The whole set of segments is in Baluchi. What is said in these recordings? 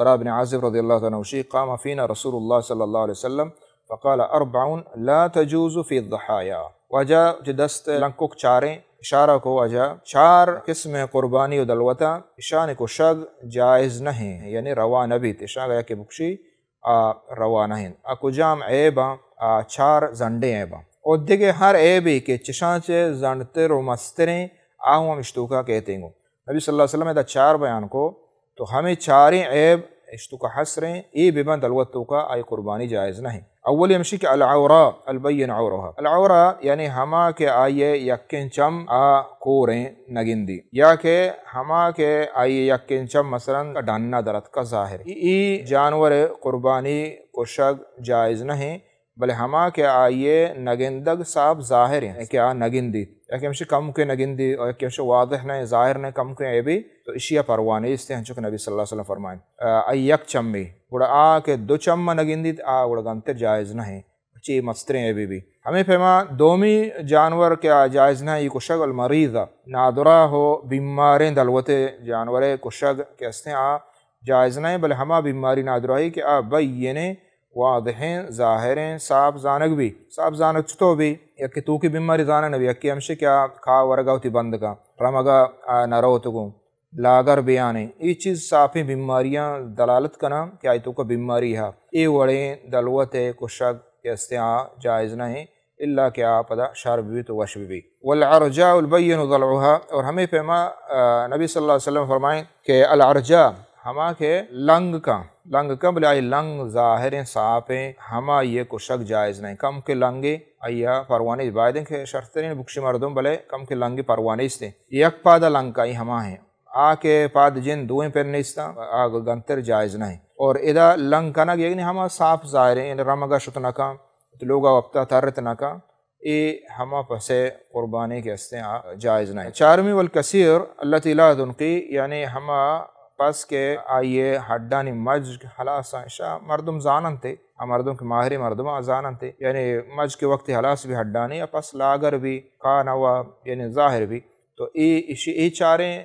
براء بن عازب رضی اللہ تعالی عنہ گوشی، قام فینا رسول اللہ صلی اللہ علیہ وسلم فقال، اربع لا تجوز فی الضحایا۔ واجہ چہ دست لنکک چاریں، اشارہ کو واجہ، چار قسم قربانی و دلوتا اشانی کشگ جائز نہیں، یعنی روا نبیت، اشاں اگہ یکے بکشی آ روا نہ انت۔ آ کجام عیباں؟ آ چار زنڈیں عیباں۔ و دگہ ہر عیبے کہ چشاں چہ زنڈتر و مستریں، آ ہوں ہم اشتوکا کیتیں گوں۔ نبی صلی اللہ علیہ وسلم ادا چار بیان کو، تو ہمیں چاریں عیب اشتوکا حسریں، اے ببن دلوت توکا آئی قربانی جائز نہیں۔ اولی ہمشی کہ العوراء البین عورها۔ العوراء یعنی ہما کہ آئی یکیں چم آ کوریں نگندی، یا کہ ہما کہ آئی یکیں چم مثلاً ڈنا درتکا ظاہر۔ ای، ای جانور قربانی کشگ جائز نہیں، بلے ہما کہ آئی نگندگ صاف ظاہر ہیں کہ آ نگندی، یا کہ ہمشی کم کے نگندی، اور کہ ہمشی واضح نہیں، ظاہر نہیں، کم کے عیبی، تو اشیا پرواہ نیست ہیں، ہنچو کہ نبی صلی اللہ علیہ وسلم فرمائیں۔ آ، آئی یک چمی، گڑا آ کہ دو چم نگندی، آ گڑا گنتر جائز نہیں۔ چی مستریں عیبی بی۔ ہمیں پیما دومی جانور کہ آ جائز نہ، ای کشگ المریضہ، نادراہ و بیماریں دلوتے جانورے کشگ کہ استیں آ جائز نہ، بلے ہما بیماری نادراہی کہ آ بینیں، واضحیں، ظاہریں، صاف زانگ بی۔ صاف زانگ چطو بی؟ یکے توکی بیماری زانگ نبی، یکے ہمشی کہ آ کھا ورگا وتی بند کا، رمگا آ نہ روت گوں۔ لاگر بیانیں۔ اے چیز صافیں بیماریاں دلالت کناں کہ آئی توکا بیماری ہا۔ اے وڑیں دلوت ء کشگ کہ استیں آ جائز نہ ایں، الا کہ آ پدا شر ببیت و وش ببیت۔ والعرجاء البین ضلعها، اور ہمیں پیما، آ، نبی صلی اللہ علیہ وسلم فرمائیں کہ العرجاء ہما کہ لنگ کن، لنگ کن بلے آئی لنگ ظاہریں صافیں، ہما یہ کشگ جائز نہ ایں۔ کم کہ لنگے آئی پرواہ نیست، بایدیں کہ شرتریں بکشی مردم بلے کم کہ لنگے پرواہ نیستیں۔ یک پادا لنگ کن ای ہما ہیں۔ آ کہ پاد جند دوئیں پر نیستاں، آ گنتر جائز نہ ایں۔ اور ادا لنگ کنگ یعنی ہما صاف ظاہر ایں، یعنی رمگا شت نہ کن، لوگا وپتا ترت نہ کن، اے ہما پسے قربانی کہ استیں آ جائز نہ ایں۔ چارمی والکثیر التي لا تنقي، یعنی ہما پس کہ آئی ہڈانی مجگ ہلاس ایں، اشا مردم زاننتے، آ مردم کہ ماہریں مردم آ زاننتے، یعنی مجگ کے وقت ہلاس بی ہڈانی، آ پس لاگر بی، کانوا، یعنی ظاہر بی، تو اے اشی، اے چاریں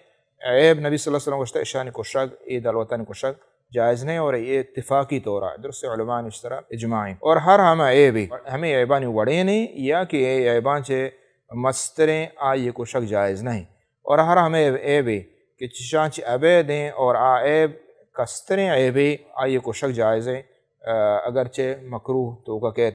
عیب نبی صلی اللہ علیہ وسلم گوشتہ، اشانی کشگ، اے دلوتانی کشگ جائز نہیں اور اے اتفاقی طور ہے، درست علماء اشترا اجماع ہیں۔ اور ہر ہمہ عیبی، ہمیں عیبانی وڑے نہیں یا کہ اے عیبان چے مستریں آئی کشگ جائز نہیں۔ اور ہر ہمیں عیبی کہ چشان چے ابید ہیں اور آ عیب کستریں عیبی آئی کشگ جائز ہیں، آ، اگرچہ مکروہ توکا کہتے